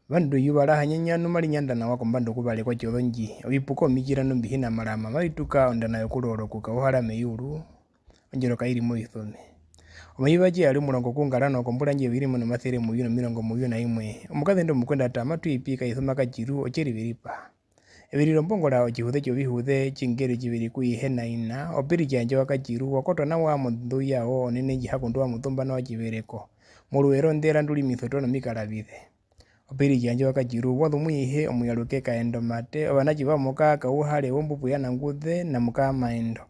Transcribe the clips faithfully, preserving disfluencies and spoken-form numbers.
Vandu eyuva ra hanyenya nu mari nyanda nawa kombanda okuvarekwa tjozondji, ovipuka omitjira nu mbi hi na marama mavi tuka ondana yokurooroka okukauhara meyuru, ondjoroka i ri movisome. Omayuva tji ya ri omurongo okungara nokombura ndji eyovi rimwe nomasere muvyu nomirongo muvyu na imwe, omukazendu omukwendata Matuipi Kaisuma Katjiru otje riviripa. Evi ri ri ombongora otjihuze tjovihuze tjingeri tjiviri ku ihe na ina, Opiriki yandje wa Katjiru wa kotwa nawa mondundu yawo onene ndji ha kundwa omutumba nawa tjivereko, moruwero nde ra ndu ri misoto nomikaravize. Opiriki yandje wa Katjiru wa zu mu ihe omuyaruke Kaenda Omate, ovanatje va Mukaa Kauhare wombupu ya Nanguze na Mukaa Maendo.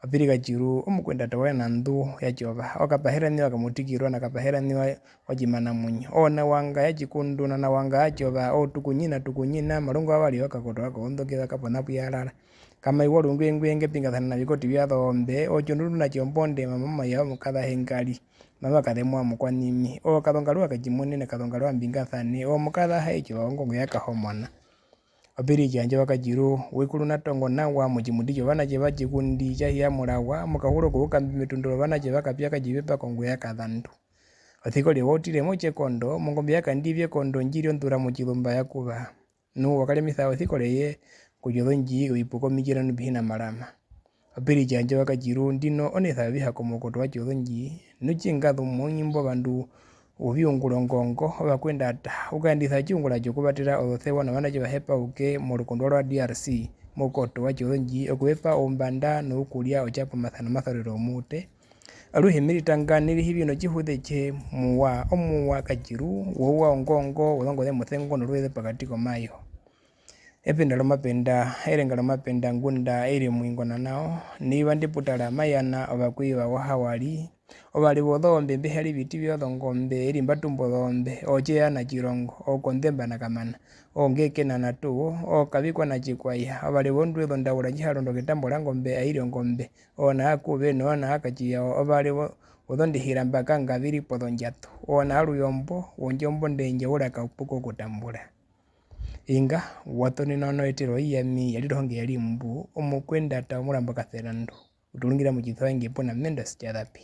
Opiriki Katjiru omukwendata wa Nandu ya Tjova, okapaheraniwa kamutikirwa na kapaheraniwa wa Tjimanamuinyo. Oo Nawanga ya Tjikundu na Nawanga ya Tjova, oo Tukunyina Tukunyina, marungu avari wa Kakoto wa Kaondoke wa Kapona pu ya rara. Kamai wa Rungwengwe nge pingasana na vikoti vya Zoombe, oo Tjondundu na Tjombonde, mama mama ya Mukaza Hengari. Mama Kazemwa Mukwanimi, oo Kazongaruwa Katjimunene, Kazongaruwa Mbingasane, oo Mukaza Haitjiva wongongo ya Kahomona. Opiriki yandje wa Katjiru, wekuru na tongo nawa motjimuti tjovanatje va Tjikundi tja Hiyamurawa, mokahuro koukambi metundu rovanatje va Kapya Katjivepa konguya Kazandu. Osikore wa utire motjekondo, mongombe ya Kandivi ekondo ndji ri ondura motjizumba ya Kuva. Nu wa karemisa osikore ye kutja ozondji ovipuka omitjira nu mbi hi na marama. Opiriki yandje wa Katjiru, ndino onesa yovihako moukoto wa Tjozondji, nu tji nga zu mo imbo ovandu woviungura ongongo, ovakwendata, u kayandisa otjiungura tjokuvatera ozosewa novanatje va hepauke morukondwa rwa D R C, moukoto wa Tjozondji, okuvepa oumbanda noukurya otja pomasana omasorero omuute. Aruhe me ritanga nerihivi notjihuze tje muwa, omuwa Katjiru, wouwa ongongo, wozongoze mosengo noruveze pokati komayo. Ependa lomapenda, erenga lomapenda ngunda e ri omuingona nao, neyuva ndi putara ma yana ovakwiiva wo Hawari, ovari vozoombe mbe ha ri viti vyozongombe, e ri mba tumba ozoombe, otje ya na tjirongo, okondemba na kamana, onge ke na natuwo, okavikwa na tjikwaiha, ovari vondwe zondaura ndji ha rondo ketambo rangombe, ai ri ongombe, oona akuve noona akatjiyawo, ovari vo-, vozondihira mba kanga vi ri pozondjato, oona aruyombo, wondjombo nde ndjaura kaupuko okutambura. Inga, wa tonena ono etero i yami ya ri rohonge ya ri mbu, omukwendata omuramba Kaserandu. U turungira motjisuva inge puna Mendes Tjazapi.